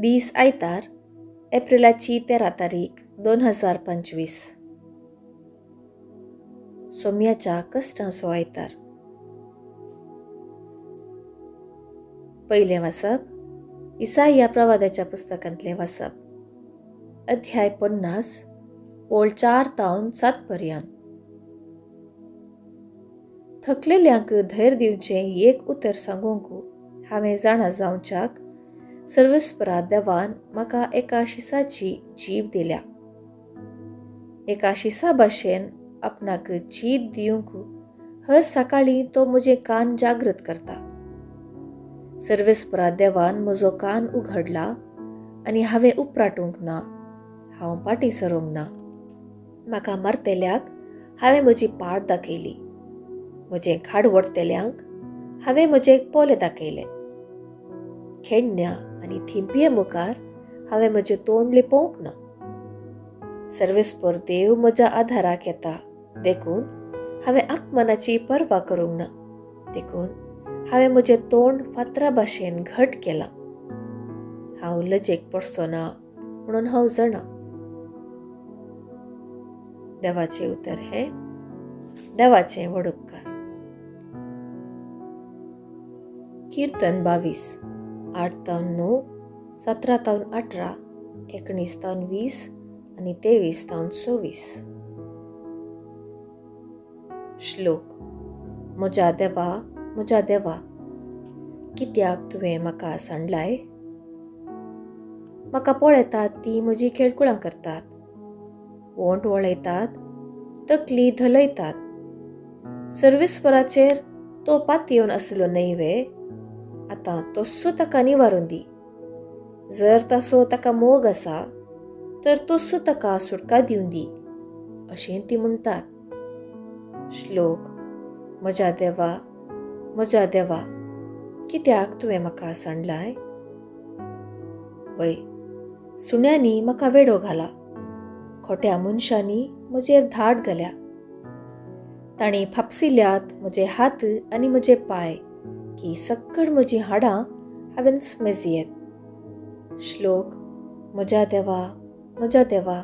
दीस आयतार एप्रिलाची 13 तारीख 2025. सोम्याच्या कश्टांचो आयतार. पयलें वाचप इसाया प्रवादाच्या पुस्तकांतलें वाचप, अध्याय 50 ओळ 4 तावन 7 पर्यंत. थकलेल्यांक धैर्य दिवचें एक उतर सांगूंक हांवें जाणा जावच्याक सर्वेस्परा देवान म्हाका एका शिसाची जीब दिल्या. एका शिसा भाशेन आपणाक चीत दिवंक हर सकाळीं तो म्हजे कान जागृत करता. सर्वेस्परा देवान म्हजो कान उघडला आनी हांवें उपराटूंक ना, हांव फाटीं सरूंक ना. म्हाका मारतेल्याक हांवें म्हजी पाट दाखयली, म्हजें खाड वडतेल्यांक हांवें म्हजे पोले दाखयले. खेडण्या आनी थिंपये मुखार हांवें म्हजें तोंड लिपोवंक ना. सर्वेस्पर देव म्हज्या आधाराक येता, देखून हांवें आकमनाची पर्वा करूंक ना. देखून हांवें म्हजें तोंड फातरा भाशेन घट केलां. हांव लजेक पडचो ना म्हणून हांव जाणा. देवाचें उतर हें देवाचें व्हड उपकार. कीर्तन 22, 8 तावन 9, 17 तावन 18, 19 तावन 20 आनी 23 तावन 24. श्लोक. म्हज्या देवा, म्हज्या देवा, कित्याक तुवें म्हाका सांडलाय? म्हाका पळयतात ती म्हजी खेळकुळां करतात, ओंठ वळयतात, तकली धलयतात. सर्वेस्पराचेर तो पातयेवन आसलो न्हय वे? आतां तस्सो ताका निवारून दी. जर तसो ताका मोग आसा तर तस्सो ताका सुटका दिवन दी, अशें ती म्हणटात. श्लोक. म्हज्या देवा, म्हज्या देवा, कित्याक तुवें म्हाका सांडलाय? वय, सुण्यांनी म्हाका वेडो घाला, खोट्या मनशांनी म्हजेर धाड घाल्या. तांणी फापसिल्यात म्हजे हात आनी म्हजे पांय, की सक्कड म्हजीं हाडां हांवें मेजयेत. श्लोक. म्हज्या देवा, म्हज्या देवा,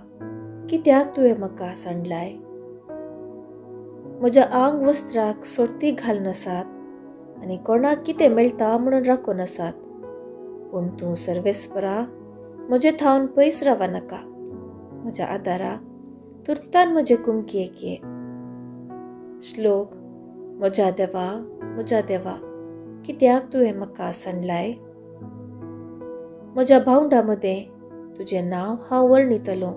कित्याक तुवें म्हाका सांडलाय? म्हज्या आंग वस्त्राक सोडती घालनासात आनी कोणाक कितें मेळटा म्हणून राखून आसात. पूण तूं सर्वेस्परा म्हजे थावन पयस रावा नाका. म्हज्या आदारा तुर्तान म्हजे कुमकेक ये. श्लोक. म्हज्या देवा, म्हज्या देवा, कित्याक तुवें म्हाका सांडलाय? म्हज्या भावंडा मदें तुजें नांव हांव वर्णितलो,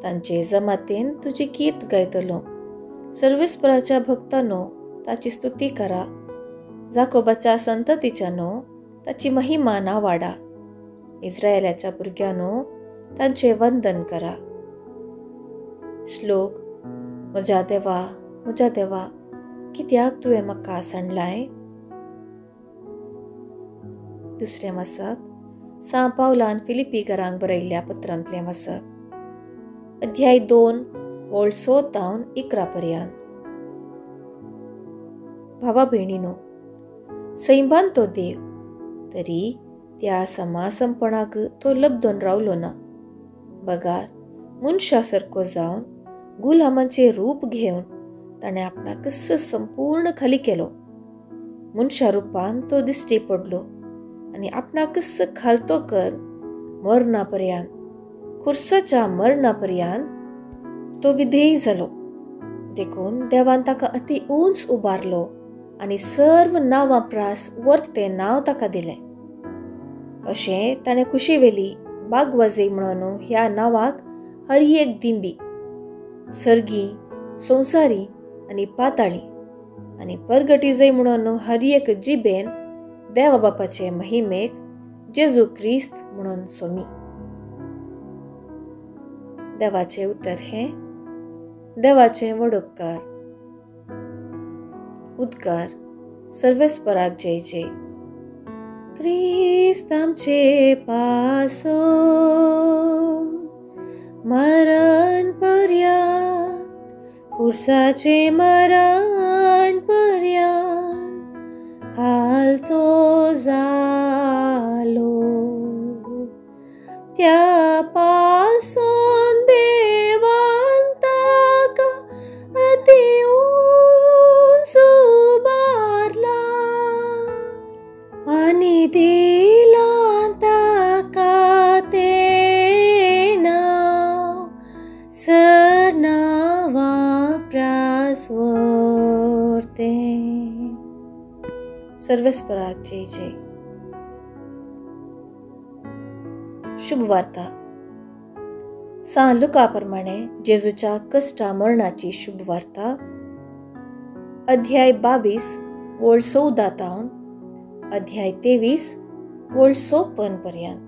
तांचे जमातेन तुजी कीर्त गायतलो. सर्वेस्पराच्या भक्तानो ताची स्तुती करा, जाकोबाच्या संततीच्यानो ताची महिमा नावाडा, इस्रायलाच्या भुरग्यांनो तांचें वंदन करा. श्लोक. म्हज्या देवा, म्हज्या देवा, कित्याक तुवें म्हाका सांडलाय? दुसरें वाचप सां पावलान फिलिपीकरांक बरयल्ल्या पत्रांतलें वाचप, अध्याय 2 ओळ 6 तावन 11 पर्यंत. भावा भयणीनो, सैमान तो देव, तरी त्या समासमपणाक तो लब्दोन रावलो ना. बगार मनशा सारको जावन गुलामाचें रूप घेवन ताणें आपणाक संपूर्ण खाली केलो. मनशा रुपान तो दिश्टी पडलो आनी आपणाकच खालतो कर मरणा पर्यंत, खुर्साच्या मरणा पर्यंत तो विधेयी जालो. देखून देवान ताका अति उंच उबारलो आनी सर्व नांवां प्रास वर्तें नांव ताका दिलें. अशें ताणें कुशीवेली बागवाजे म्हणून ह्या नांवाक हर एक दिंबी, सर्गी, संवसारी आनी पाताळी आनी परगटीजय म्हणून हर एक जिबेन देवा बापाचे महिमेक जेजू क्रिस्त म्हणून सोमी. देवाचें उतर हें देवाचें व्हड उपकार. उद्गार सर्वेस्पराक जय जय. क्रिस्त आमचे पासो मरण पर्यंत, खुर्साचें मरण पर्यंत खालतो जालो. त्या पासून देवान ताका अती उंच उबारला आनी दिलां ताका तें नांव सरनांवा प्रासवर्तें. सर्वेस्पराक जय जय. शुभ वार्ता. सान लुका प्रमाणे जेजूच्या कश्टा मरणाची शुभ वार्ता, अध्याय 22 वोळ 14 तावन अध्याय 23 वोळ 54 पर्यंत.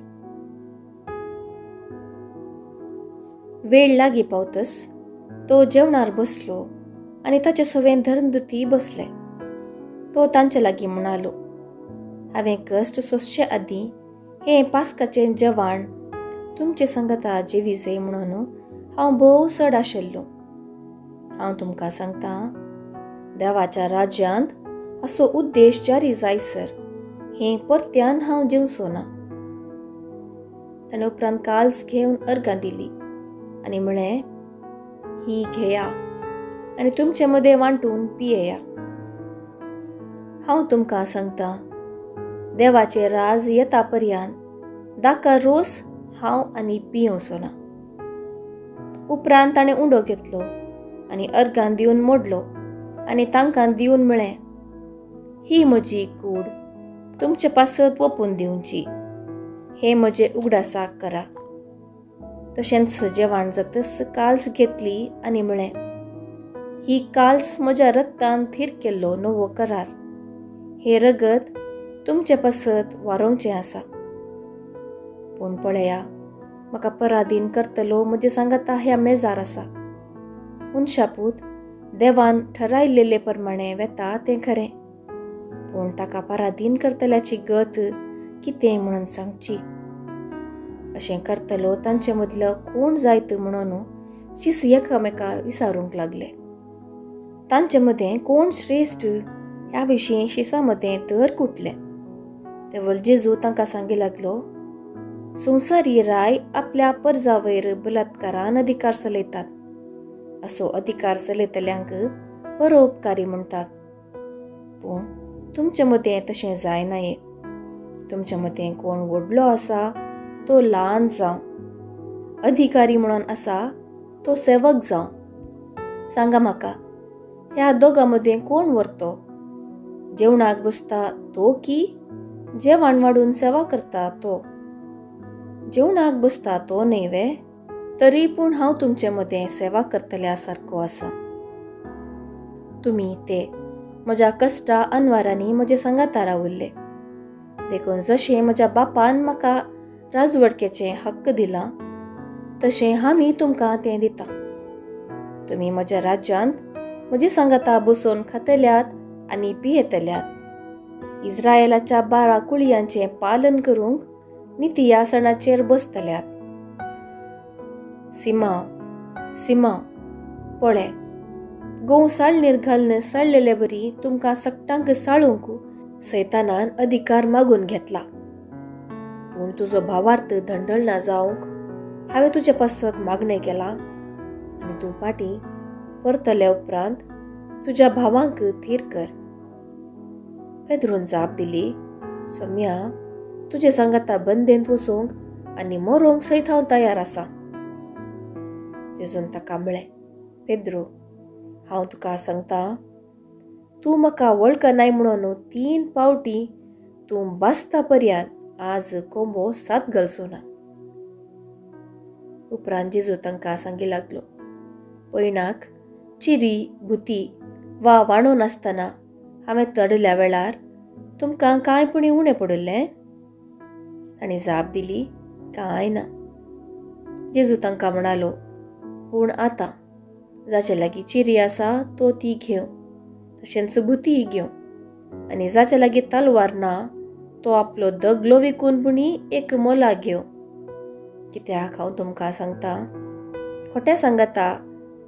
वेळ लागीं पावतस तो जेवणार बसलो आनी ताचे सवें धर्मदुती बसले. तो तांचे लागीं म्हणालो, हांवें कश्ट सोंसचे आदीं हें पास्काचें जेवण तुमचे संगता जेवी जाय म्हणून हांव भोव चड आशिल्लो. हांव तुमकां सांगता, देवाच्या राज्यांत असो उद्देश जारी जायसर हें परत्यान हांव जेवचो ना. ताणें उपरांत काल्स घेवन अर्गां दिली आनी म्हळें, ही घेया आनी तुमचे मदें वांटून पियेया. हांव तुमकां सांगता, देवाचें राज येता पर्यान दाका रोस हांव आनी पियेवचो ना. उपरांत ताणें उंडो घेतलो आनी अर्गां दिवन मोडलो आनी तांकां दिवन म्हळें, ही म्हजी कूड तुमचे पासत वोपून दिवची, हे म्हजे उगडासाक करा. तशेंच जेवण जातच काल्स घेतली आनी म्हळें, ही काल्स म्हज्या रक्तान थीर केल्लो नवो करार, हे रगत तुमचे पासत वारोवचें आसा. पूण पळया, म्हाका पराधीन करतलो म्हजे सांगाता ह्या मेजार आसा. मनशापूत देवान ठरायलेले प्रमाणे वेता तें खरें, पूण ताका पराधीन करतल्याची गत कितें म्हणून सांगची. अशें करतलो तांचे मदलो कोण जायत म्हणून शिस एकामेका विचारूंक लागले. तांचे मदें कोण श्रेश्ठ ह्या विशीं शिसा मदें तर कुटलें. तेवळ जेजू तांकां सांगी लागलो, संवसारी राय आपल्या परजावयर बलात्कारान अधिकार चलयतात. असो अधिकार चलयतल्यांक परोपकारी म्हणटात. पूण तुमचे मदें तशें जायना. तुमचे मदें कोण व्हडलो आसा तो ल्हान जावं, अधिकारी म्हणून आसा तो सेवक जावं. सांगा म्हाका, ह्या दोगां मदें कोण व्हरतो? जेवणाक बसता तो की जेवण वाडून सेवा करता तो? जेवणाक बसता तो न्हय वे? तरी पूण हांव तुमचे मदें सेवा करतल्या सारको आसा. तुमी ते म्हज्या कश्टा अनवारांनी म्हजे सांगाता रावल्ले. देखून जशें म्हज्या बापान म्हाका राजवडकेचें हक्क दिलां तशें हांव तुमकां तें दिता. तुमी म्हज्या राज्यांत म्हजे सांगाता बसून खातल्यात आनी पियेतल्यात. इस्रायलाच्या 12 कुळयांचें पालन करूंक निती ह्या सणाचेर बसतल्यात. सिमांव, सिमांव, पळय, गोंव साळणीर घालून साळलेले बरी तुमकां सगटांक साळूंक सैतानान अधिकार मागून घेतला. पूण तुजो भावार्थ धंडळना जावंक हांवें तुजे पासत मागणें केलां आनी तूं पाटी परतल्या उपरांत तुज्या भावांक थीर कर. पेद्रून जाप दिली, सोम्या, तुजे सांगाता बंदेंत वचूंक आनी मरोंक सयत हांव तयार आसा. जेजून ताका म्हळें, पेद्रो, हांव तुका सांगता, तूं म्हाका वळखनाय म्हणून 3 पावटी तूं बासता पर्यंत आज कोंबो सात घालचो ना. उपरांत जेजू तांकां सांगी लागलो, पयणाक चिरी भुती वा वाणो नासतना हांवें तडल्या वेळार तुमकां कांय पुणी उणें पडिल्लें? तांणी जाप दिली, कांय ना. जेजू तांकां म्हणालो, पूण आतां जाचे लागीं चिरी आसा तो ती घेवं, तशेंच भुतीय घेवं, आनी जाचे लागीं तलवार ना तो आपलो दगलो विकून पुणी एक मोला घेवं. कित्याक हांव तुमकां सांगता, खोट्या सांगाता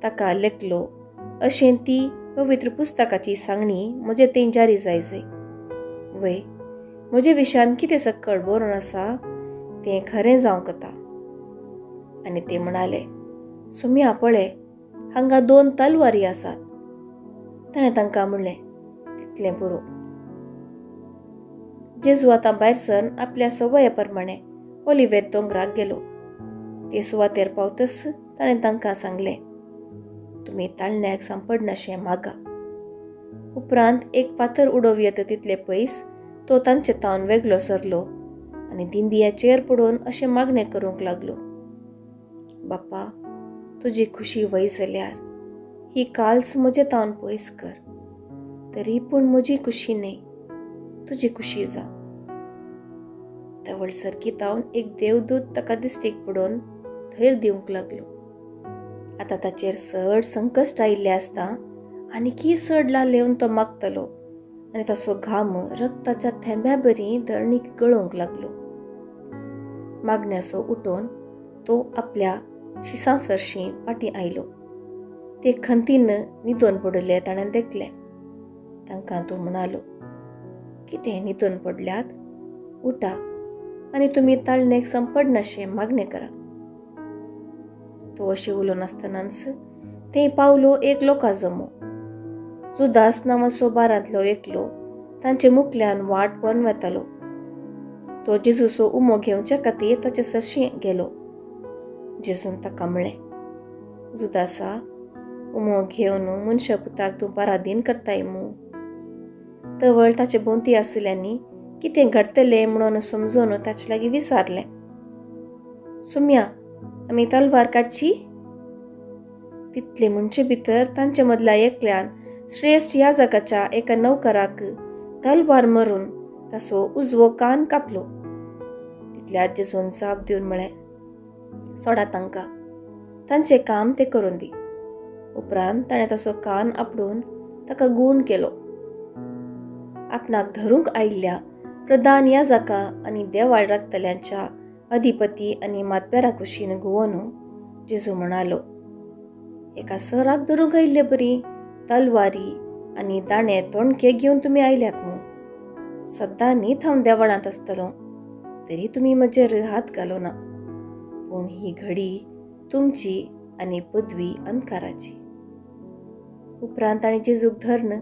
ताका लेखलो अशें ती पवित्र पुस्तकाची सांगणी म्हजे थंय जारी जाय जाय. वय, म्हजे विशयान कितें सकळ बरोवन आसा तें खरें जावंक येता. आनी ते म्हणाले, सोम्या पळय, हांगा 2 तलवारी आसात. ताणें तांकां म्हणलें, तितलें पुरो. जेजू आतां भायर सरून आपल्या सवये प्रमाणे ओलिवेत दोंगराक गेलो. ते सुवातेर पावतच ताणें तांकां सांगलें, तुमी ताळण्याक सांपडनाशें मागा. उपरांत एक फातर उडोवं येता तितले पयस तो तांचे तावन वेगळो सरलो आनी दिंबियाचेर पडून अशें मागणें करूंक लागलो, बाप्पा, तुजी खुशी वय जाल्यार ही काल्स म्हजे तावन पयस कर, तरी पूण म्हजी खुशी न्हय, तुजी खुशी जावं. तवळ सरकी तावन एक देवदूत ताका दिश्टीक पडून धैर्य दिवंक लागलो. आतां ताचेर चड संकश्ट आयिल्लें आसता आनीकी चड लालेवन तो मागतलो आनी ताचो घाम रक्ताच्या थेंब्या बरी धरणीक गळोवंक लागलो. मागण्याचो उठोवन तो आपल्या शिसां सरशीं फाटीं आयलो. ते खंतीन न्हिदोन पडिल्ले ताणें देखलें. तांकां तो म्हणालो, कितें न्हिदोन पडल्यात? उठा आनी तुमी ताळणेक संपडनाशें मागणें करा. तो अशें उलोवन आसतनाच थंय पावलो एक लोकां जमो. जुदास नांवाचो बारांतलो एकलो तांचे मुखल्यान वाट पळोवन वेतालो. तो जेजूचो उमो घेवच्या खातीर ताचे सरशीं गेलो. जेजून ताका म्हणलें, जुदासा, उमो घेवन मनशा पुताक तूं पराधीन करताय मू? तवळ ताचे भोंवती आशिल्ल्यांनी कितें घडटलें म्हणून समजून ताचे लागीं विचारलें, सोम्या, आमी तलवार काडची? तितले म्हणचे भितर तांचे मदल्या एकल्यान श्रेश्ठ याजकाच्या एका नौकराक तलवार मारून ताचो उजवो कान कापलो. तितल्या जेजून जाप दिवन म्हळें, सोडा तांकां, तांचें काम ते करून दी. उपरांत ताणें ताचो कान आपडून ताका गूण केलो. आपणाक धरूंक आयिल्ल्या प्रधान याजका आनी देवाळ राखतल्यांच्या अधिपती आनी मातपेरा कुशीन घुंवोन जेजू म्हणालो, एका सराक धरूंक आयिल्ले बरी तलवारी आनी दाणे तोणके घेवन तुमी आयल्यात मू? सद्दां न्हीत हांव देवळांत आसतलो, तरी तुमी म्हजेर हात घालो ना. पूण ही घडी तुमची आनी पदवी अंधकाराची. उपरांत ताणें जेजूक धरून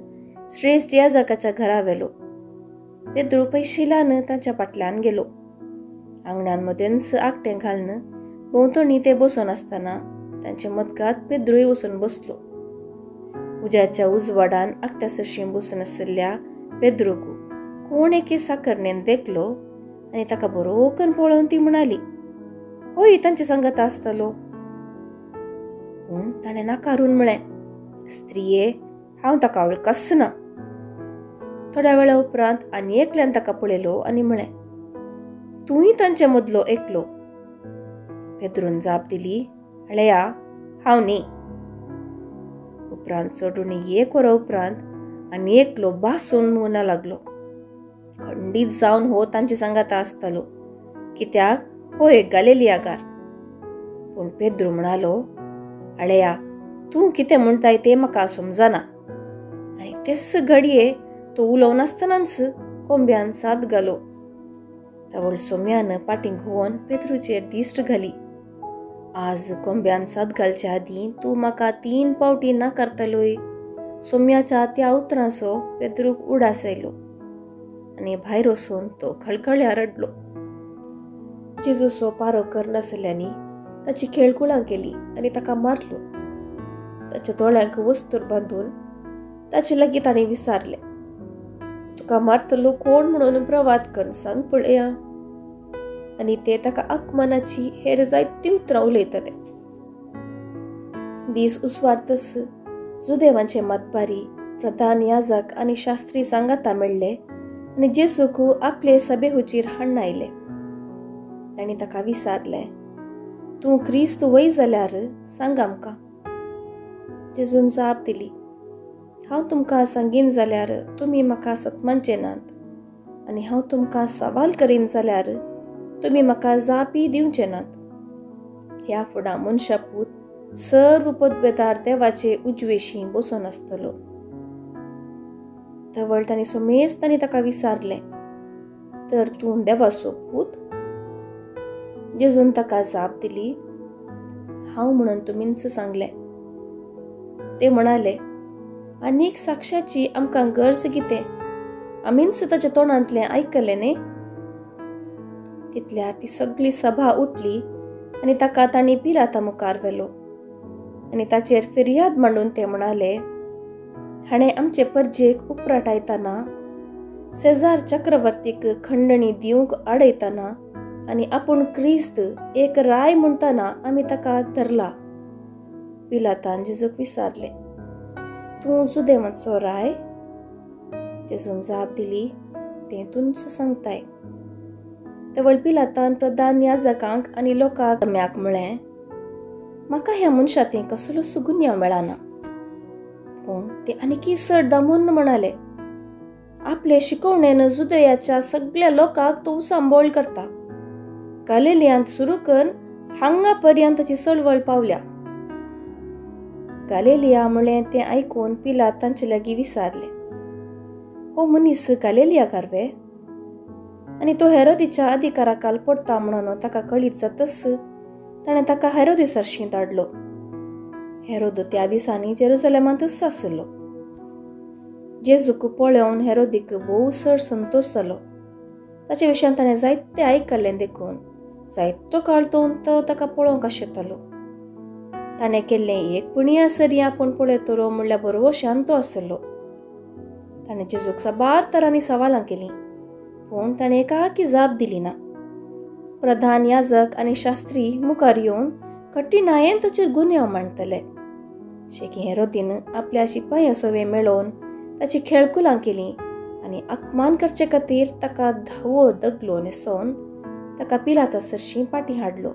श्रेश्ठ याजकाच्या घरा व्हेलो. पेद्रू पयशिल्यान तांच्या फाटल्यान गेलो. आंगणान मदेंच आकटें घालून भोंवतणी ते बसून आसतना तांचे मदगात पेद्रूय वचून बसलो. उज्याच्या उजवाडान आकट्या सरशीं बसून आशिल्ल्या पेद्रूक कोण एके साकरणेन देखलो आनी ताका बरो करून पळोवन ती म्हणाली, होय तांचे सांगाता आसतलो. पूण ताणें नाकारून म्हळें, स्त्रिये, हांव ताका वळखच ना. थोड्या वेळा उपरांत आनी एकल्यान ताका पळयलो आनी म्हळें, तूंय तांचे मदलो एकलो. पेद्रून जाप दिली, हळया, हांव न्ही. उपरांत चडून एक वरा उपरांत आनी एकलो बासून म्हणा लागलो, खंडीत जावन हो तांचे सांगाता आसतालो, कित्याक हो एक गालेलियागार. पूण पेद्रू म्हणालो, आळया, तूं कितें म्हणटाय तें म्हाका समजना. आनी तेच घडये तो उलोवनासतनाच कोंब्यान साद घालो. तवळ सोम्यान पाटीं घुंवोन पेद्रूचेर दिश्ट घाली. आज कोंब्यान साद घालच्या आदीं तूं म्हाका 3 पावटी ना करतलोय. सोम्याच्या त्या उतरांचो पेद्रूक उडास आयलो आनी भायर वचून तो खळखळ्या रडलो. जेजूचो पारो करनासल्यांनी ताची खेळकुळां केली आनी ताका मारलो. ताच्या दोळ्यांक वस्तूर बांदून ताचे लागीं ताणें विचारलें, तुका मारतलो कोण म्हणून प्रवाद कर सांग पळया. आनी ते ताका आकमानाची हेर जायतीं उतरां उलयतले. दीस उसवार्तच जुदेवांचे मातबारी, प्रधान याजक आनी शास्त्री सांगाता मेळ्ळे आनी जेजूक आपले सभेहुचीर हाडून आयले. तांणी ताका विचारलें, तूं क्रिस्त वय जाल्यार सांग आमकां. जेजून जाप दिली, हांव तुमकां सांगीन जाल्यार तुमी म्हाका सतमानचे नात, आनी हांव तुमकां सवाल करीन जाल्यार तुमी म्हाका जापी दिवचे नात. ह्या फुडां मनशापूत सर्व पदवेदार देवाचे उजवेशी बसून आसतलो. तवळ तांणी सोमेज तांणी ताका विचारलें, तर तूं देवाचो पूत? जेजून ताका जाप दिली, हांव म्हणून तुमीच सांगलें. ते म्हणाले, आनीक साक्षाची आमकां गरज कितें? आमीच ताच्या तोंडांतलें आयकलें न्ही? तितल्या ती सगळी सभा उठली आनी ताका तांणी पिलाता मुखार व्हेलो आनी ताचेर फिर्याद मांडून ते म्हणाले, हाणें आमचे परजेक उपराटायतना, सेजार चक्रवर्तीक खंडणी दिवंक आडयतना आनी आपूण क्रिस्त एक राय म्हणटना आमी ताका धरला. पिलातान जेजूक विचारलें, तूं जुदेवांचो राय? जेजून जाप दिली, तें तूंच सांगताय. तवळ पिलातान प्रधान याजकांक आनी लोकांक जम्याक म्हळें, म्हाका ह्या मनशा तें कसलोच गुन्यांव मेळना. पूण ते आनीकी चड दामून म्हणाले, आपले शिकवणेन जुदयाच्या सगळ्या लोकांक तो सांबोळ करता. गालिलियांत सुरू करून हांगा पर्यंतची चळवळ पावल्या. गालिलिया म्हळें तें आयकून पिलात तांचे लागीं विचारलें, हो मनीस गालिलिया कारवे? आनी तो हेरोदीच्या अधिकाराखाल पडटा म्हणून ताका कळीत जातच ताणें ताका हेरोदी सरशीं धाडलो. हेरोद त्या दिसांनी जेरुजलेमांतच आसलो. जेजूक पळोवन हेरोदीक भोव चड संतोश जालो. ताचे विशयान ताणें जायतें आयकल्लें देखून जायतो काळ तो ताका पळोवंक आशेतालो. ताणें केल्लें एक पुण्या सरी आपूण पळयतलो म्हणल्यार बरो शांत आसलो. ताणें जेजूक साबार तरांनी सवालां केलीं, पूण ताणें एकाकी जाप दिली ना. प्रधान याजक आनी शास्त्री मुखार येवन कठीणायेन ताचेर गुन्यांव मांडटले. शेकी हेरोदीन आपल्या शिपाया सवे मेळोवन ताची खेळकुलां केलीं आनी अपमान करचे खातीर ताका धावो दगलो न्हेसोवन ताका पिलाता सरशीं पाटी हाडलो.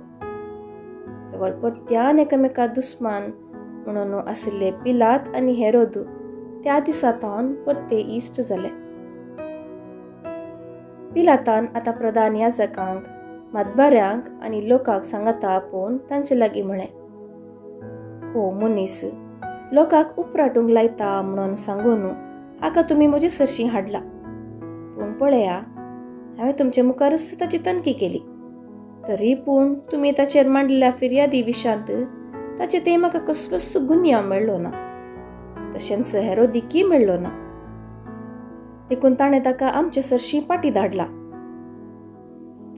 तवळ परत्यान एकामेका दुस्मान म्हणून आशिल्ले पिलात आनी हेरोद त्या दिसा तावन परते इश्ट जाले. पिलातान आतां प्रधान याजकांक, मातबाऱ्यांक आनी लोकांक सांगाता आपोवन तांचे लागीं म्हळें, हो मनीस लोकांक उपराटूंक लायता म्हणून सांगून हाका तुमी म्हजे सरशीं हाडला. पूण पळया, हांवें तुमचे मुखारच ताची तनकी केली, तरी पूण तुमी ताचेर मांडलेल्या फिर्यादी विशांत ताचे ते म्हाका कसलोच गुन्यांव मेळ्ळो ना, तशेंच हेरोदिकूय मेळ्ळो ना. देखून ताणें ताका आमचे सरशीं पाटी धाडला.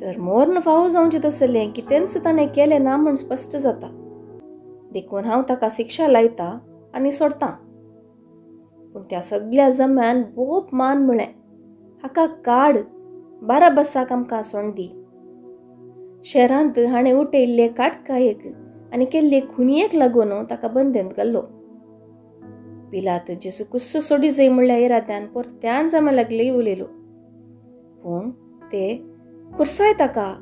तर मोर्न फावो जावचें तसलें कितेंच ताणें केलें ना म्हूण स्पश्ट जाता. देखून हांव ताका शिक्षा लायता आनी सोडतां. पूण त्या सगळ्या जम्यान बोप मान म्हळें, हाका काड, बाराबसाक आमकां सोंड दी. शहरांत हाणें उठयल्ले काटकायेक आनी केल्ले खुनयेक लागून ताका बंदेंत घाल्लो. पिलात जेजूकूच सोडी जाय म्हणल्या इराद्यान परत्यान जमा लागले उलयलो, पूण ते खुरसाय ताका,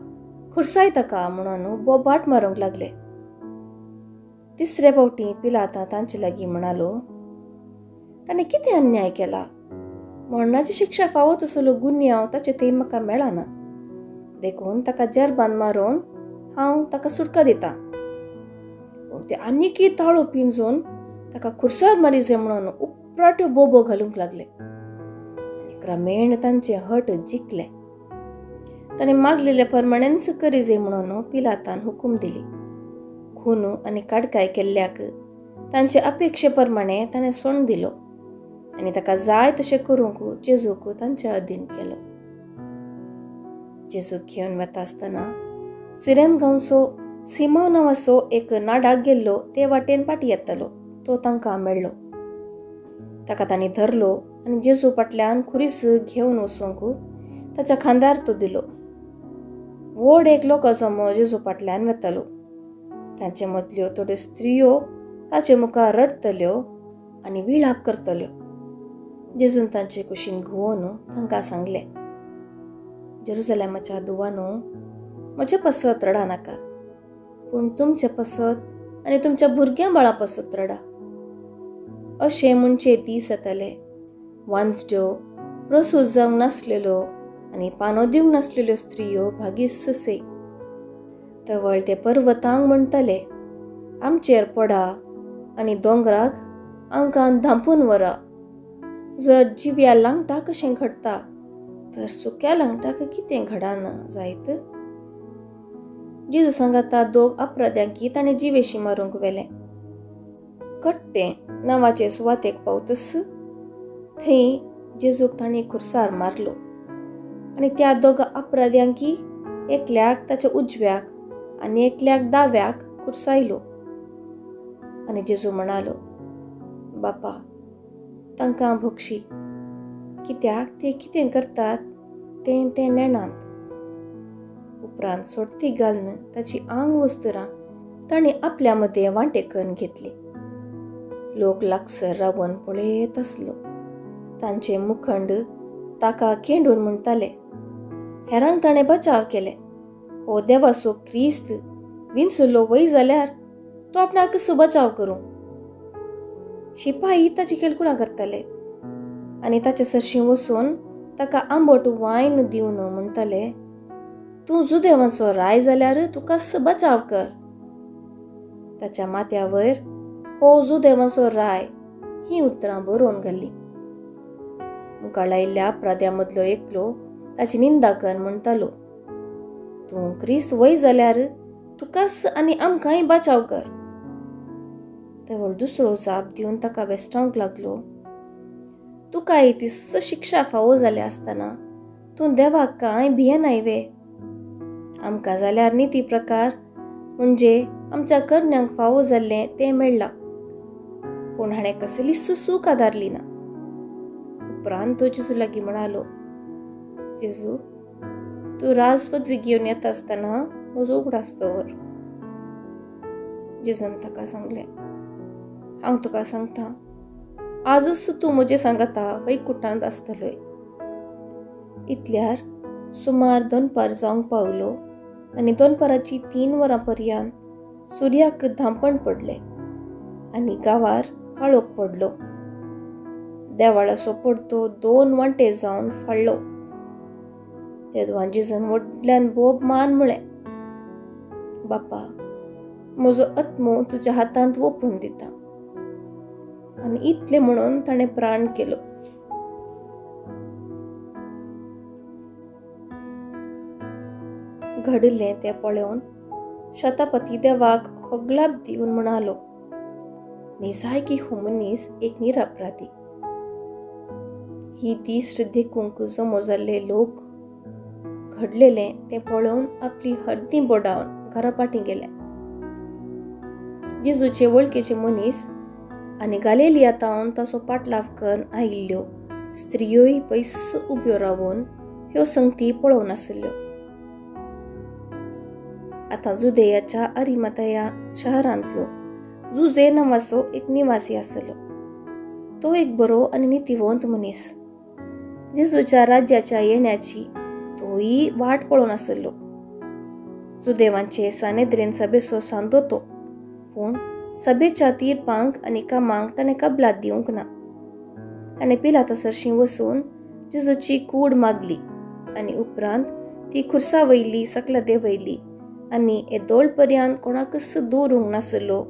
खुरसाय ताका म्हणून बोबाट मारूंक लागले. तिसरे फावटी पिलाता तांचे लागीं म्हणालो, ताणें कितें अन्याय केला? मरणाची शिक्षा फावो तसलो गुन्यांव ताचे थंय म्हाका मेळना, देखून ताका जेरबान मारून हांव ताका सुटका दितां. पूण ते आनीकय ताळो पिंजून ताका खुरसार मारी जाय म्हणून उपराट्यो बोबो घालूंक लागले आनी क्रमेण तांचें हट जिखलें. ताणें मागलेल्या प्रमाणेंच करी जाय म्हणून पिलातान हुकूम दिली. खून आनी काडकाय केल्ल्याक तांचे अपेक्षे प्रमाणे ताणें सोंड दिलो आनी ताका जाय तशें करूंक जेजूक तांच्या अधीन केलो. जेजूक घेवन वता आसतना सिरेन गांवचो सिमांव नांवाचो एक नाडाक गेल्लो ते वाटेन पाटी येतालो तो तांकां मेळ्ळो. ताका तांणी धरलो आनी जेजू फाटल्यान खुरीस घेवन वचूंक ताच्या खांदार तो दिलो. व्हड एक लोकांचो जेजू फाटल्यान वतालो. तांचे मदल्यो थोड्यो स्त्रियो ताचे मुखार रडटल्यो आनी विळाप करतल्यो. जेजून तांचे कुशीन घुंवोन तांकां सांगलें, जेरुजलेमाच्या दुवानो, म्हजे पसत रडा नाकात, पूण तुमचे पसत आनी तुमच्या भुरग्यां बाळा पसत रडा. अशें म्हणचे दीस येतले, वांजट्यो, प्रसूत जावंक नासलेल्यो आनी पानो दिवंक नासलेल्यो स्त्रियो भागीस ससे. तवळ ते पर्वतांक म्हणटले, आमचेर पडा आनी दोंगराक आमकां धांपून व्हरा. जर जिव्या लांगटा कशें घडटा तर सुक्या लांगटाक कितें घडना जायत? जेजू सांगाता दोग अपराध्यांकी ताणें जिवेशी मारूंक व्हेलें. कट्टें नांवाचे सुवातेक पावतस थंय जेजूक ताणें खुर्सार मारलो आनी त्या दोगा अपराध्यांकी एकल्याक ताच्या उजव्याक आनी एकल्याक दाव्याक खुर्सायलो. आनी जेजू म्हणालो, बापा, तांकां भोगशी, कित्याक ते कितें करतात तें ते नेणात. उपरांत सोडती घालून ताची आंग वस्तुरां ताणें आपल्या मदें वांटे करून घेतली. लोक लागसर रावन पळयत आसलो. तांचे मुखंड ताका केंडून म्हणटाले, हेरांक ताणें बचाव केले, हो देवाचो क्रिस्त विंचुल्लो वय जाल्यार तो आपणाक कसो बचाव करूं. शिपाई ताची खेळकुळां करताले आनी ताचे सरशीं वचून ताका आंबट वायन दिवन म्हणटाले, तूं जुदेवांचो राय जाल्यार तुका बचाव कर. ताच्या माथ्यावयर हो जुदेवांचो राय ही उतरां बरोवन घाल्लीं. मुखार आयिल्ल्या अपराध्या मदलो एकलो ताची निंदा कर म्हणटालो, तूं क्रिस्त वय जाल्यार तुकाच आनी आमकांय बचाव कर. तेवळ दुसरो जाप दिवन ताका बेस्टावंक लागलो, तुकाय ती शिक्षा फावो जाल्या आसतना तूं देवाक कांय भियेनाय वे? आमकां जाल्यार निती प्रकार म्हणजे आमच्या करण्यांक फावो जाल्लें तें मेळ्ळां, पूण हाणें कसलीच सूख आदारली ना. उपरांत तो जेजू लागीं म्हणालो, जेजू, तूं राजपदवी घेवन येता आसतना म्हजो उगडास दवर. जेजून ताका सांगलें, हांव तुका सांगता, आजच तूं म्हजें सांगाता वैकुटांत आसतलोय. इतल्यार सुमार दनपार जावंक पावलो आनी दनपाराची 3 वरां पर्यंत सुर्याक धांपण पडलें आनी गांवार काळोख पडलो. देवाळाचो पडतो 2 वांटे जावन फाडलो. तेदवां जेजून व्हडल्यान बोब मान म्हळें, बापा, म्हजो आत्मो तुज्या हातांत ओंपून दिता. आनी इतलें म्हणून ताणें प्राण केलो. घडिल्लें तें पळोवन शतापती देवाक होगलाप दिवन म्हणालो, निजायकी हो मनीस एक निरपराधी. ही दिश्ट देखूंक जमो जाल्ले लोक घडलेलें तें पळोवन आपली हड्डीं बोडावन घरा फाटीं गेले. जेजूचे वळखीचे मनीस आनी गालेलिया तावन ताचो पाटलाव करून आयिल्ल्यो स्त्रियोय पयस उब्यो रावन ह्यो संगती पळोवन आशिल्ल्यो. आतां जुदेयाच्या अरिमातया शहरांतलो जुजे नांवाचो एक निवासी आसलो. तो एक बरो आनी नितीवंत मनीस. जेजूच्या राज्याच्या येण्याची तोय वाट पळोवन आसलो. जुदेवांचे सानेद्रेन सभेचो सांदो तो, पूण सभेच्या तिरपांक आनी कामांक ताणें कबलात दिवंक ना. ताणें पिलाता सरशीं वचून जेजूची कूड मागली आनी उपरांत ती खुर्सा वयली सकला देंवयली आनी येदोळ पर्यंत कोणाकच दवरूंक नासलो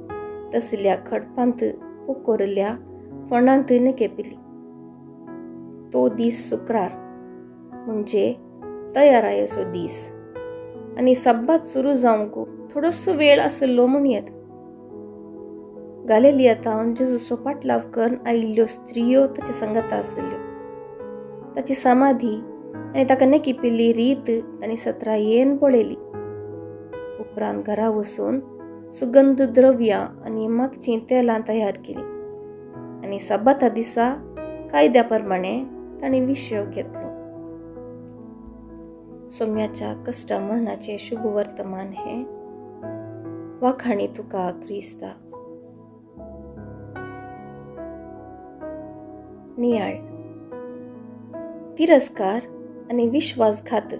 तसल्या खडपांत पोकोरल्या फोंडांत निकेपिली. तो दीस शुक्रार म्हणजे तयारायेचो दीस आनी सब्बात सुरू जावंक थोडोसो वेळ आसलो म्हणयेत. गालेलिया तावन जेजूचो पाटलाव करून आयिल्ल्यो स्त्रियो ताच्या सांगाता आसल्यो. ताची समाधी आनी ताका नेकिपिल्ली रीत तांणी सत्रायेन पळयली. उपरांत घरा वचून सुगंध द्रव्यां आनी मागचीं तेलां तयार केलीं आनी सब्बाता दिसा कायद्या प्रमाणे तांणी विशय घेतलो. सोम्याच्या कश्टा मरणाचें शुभ वर्तमान हें वाखाणी तुका क्रिस्ता. नियाळ, तिरस्कार आनी विश्वासघात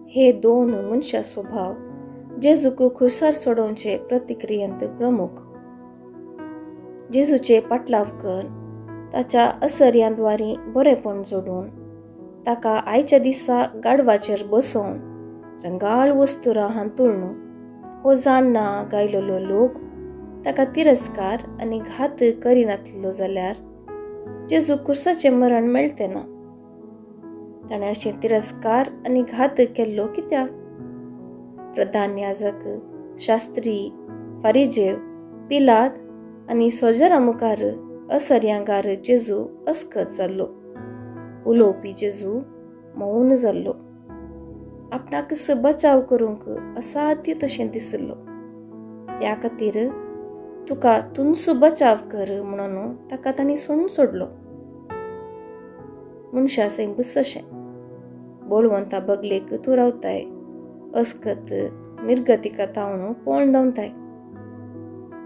हे 2 मनशा स्वभाव जेजूक खुर्सार सोडोवचे प्रतिक्रियेंत प्रमुख. जेजूचे पाटलाव करून ताच्या असर्यांद्वारी बरेपण जोडून ताका आयच्या दिसा गाडवाचेर बसोवन रंगाळ वस्तुरां हांतुळून हो जाणना गायलेलो लोक ताका तिरस्कार आनी घात करिनातलो जाल्यार जेजू खुर्साचें मरण मेळतें ना. ताणें अशें तिरस्कार आनी घात केल्लो कित्याक? प्रधान याजक, शास्त्री, फारिजेव, पिलाद आनी सोजरा मुखार असर्यांगार जेजू अस्कत जाल्लो. उलोवपी जेजू मौन जाल्लो. आपणाक बचाव करूंक असाध्य तशें दिसलो. त्या खातीर तुका तुमचो बचाव कर म्हणून ताका तांणी सोडून सोडलो. मनशा सैंबूच अशें बळवंता बगलेक तूं रावताय, अस्कत निर्गतिका तावन पोण धांवताय.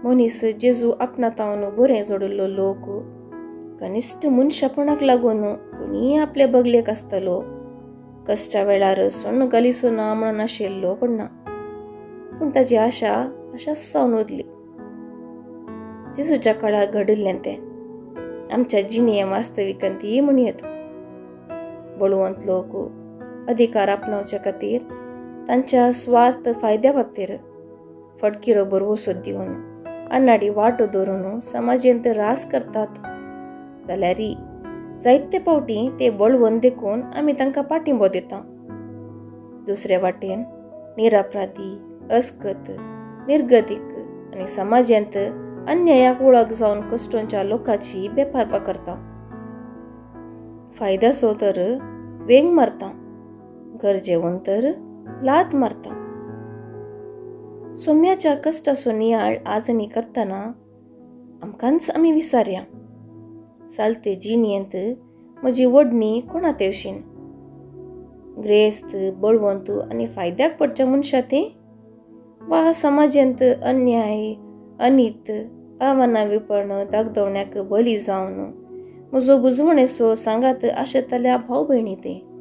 मनीस जेजू आपणा तावन बरें जोडिल्लो लोक कनिश्ट मनशापणाक लागून कोणीय आपले बगलेक आसतलो, कश्टा वेळार सोण्ण घालिसो ना म्हणून आशिल्लो पडना. पूण ताजी आशा आशाच जावन उरली. जेजूच्या काळार घडिल्लें तें आमच्या जिणें वास्तविकांतीय म्हणयेत. बळवंत लोक अधिकार आपणावच्या खातीर तांच्या स्वार्थ फायद्या खातीर फटकिरो भरवसो दिवन अन्नाडी वाटो धरून समाजेंत रास करतात. जाल्यार जायते फावटी ते बळवंत देखून आमी तांकां पाठिंबो दिता. दुसरे वाटेन निरापराधी, अस्कत, निर्गतीक आनी समाजेंत अन्यायाक वळख जावन कश्टोंच्या लोकांची बेपारवा करता. फायद्याचो तर वेंग मारता, गरजेवन तर लात मारता. सोम्याच्या कश्टाचो नियाळ आज आमी करतना आमकांच आमी विसारया. सालते जिणेंत म्हजी वडणी कोणा तेवशीन ग्रेस्त, बळवंत आनी फायद्याक पडच्या मनशा ती वा समाजेंत अन्याय, अनीत, आव्हानाविपण दागदवण्याक बली जावन म्हजो बुजवणेचो सांगात आशेताल्या भाव भयणी ते.